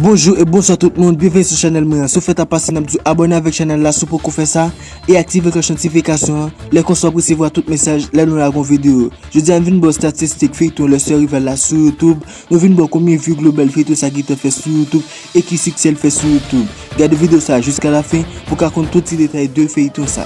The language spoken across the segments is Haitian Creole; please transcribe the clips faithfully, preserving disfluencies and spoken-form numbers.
Bonjou e bonswa tout moun, byenveni sou chanèl mwen an. Si w fèk ap pase, n ap di w abòne avèk chanèl la si w poko fè sa, e aktive klòch notifikasyon an, lè konsa w ap resevwa tout mesaj lè nou lage yon videyo. Jodi a, n vin ba w estatistik feyton Les Sœurs Rivales la sou YouTube. Nou vin ba w konbyen view global feyton sa gentan fè sou YouTube e ki siksè l fè sou YouTube. Gade videyo sa a jiska lafen pou w ka konn tout ti detay de feyton sa.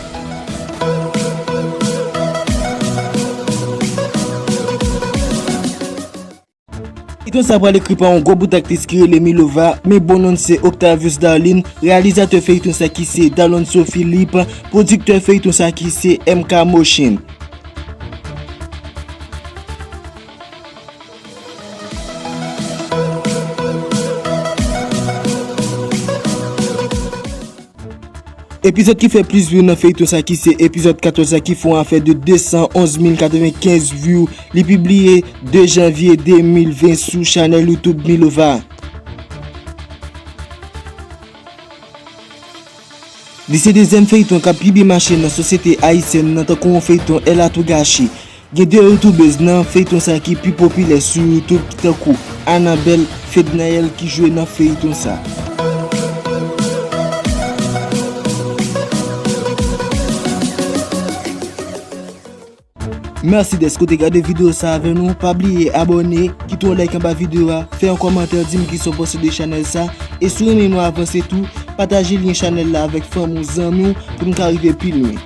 Feyton sa pral ekri pa yon gwo bout aktris ki rele Milova, men bon non l se Octavius Darlin, reyalizatè feyton sa ki se Dalonso Philippe, pwodiktè feyton sa ki se M K Motion. Epizòd ki fè plis view nan feyton sa ki se epizòd katòz la ki fè yon afè de de san onz mil katrevenkenz view. Li pibliye de janvye de mil ven sou chanèl YouTube Milova. Li se dezyèm feyton k ap pi byen mache nan sosyete ayisyèn nan, tankou yon feyton Elle a tout gâché. Gen de youtubèz nan feyton sa ki pi popilè sou YouTube, tankou Annabelle Fednaelle ki jwe nan feyton sa. Mèsi dèske w te gade videyo sa avè nou. Pa bliye abòne, kite yon like anba videyo a, fè yon kòmantè, di m kisa w panse de chanèl sa. E si w renmen nou avanse tou, pataje lyen chanèl la avèk fanmi w, zanmi w, pou n ka rive pi lwen.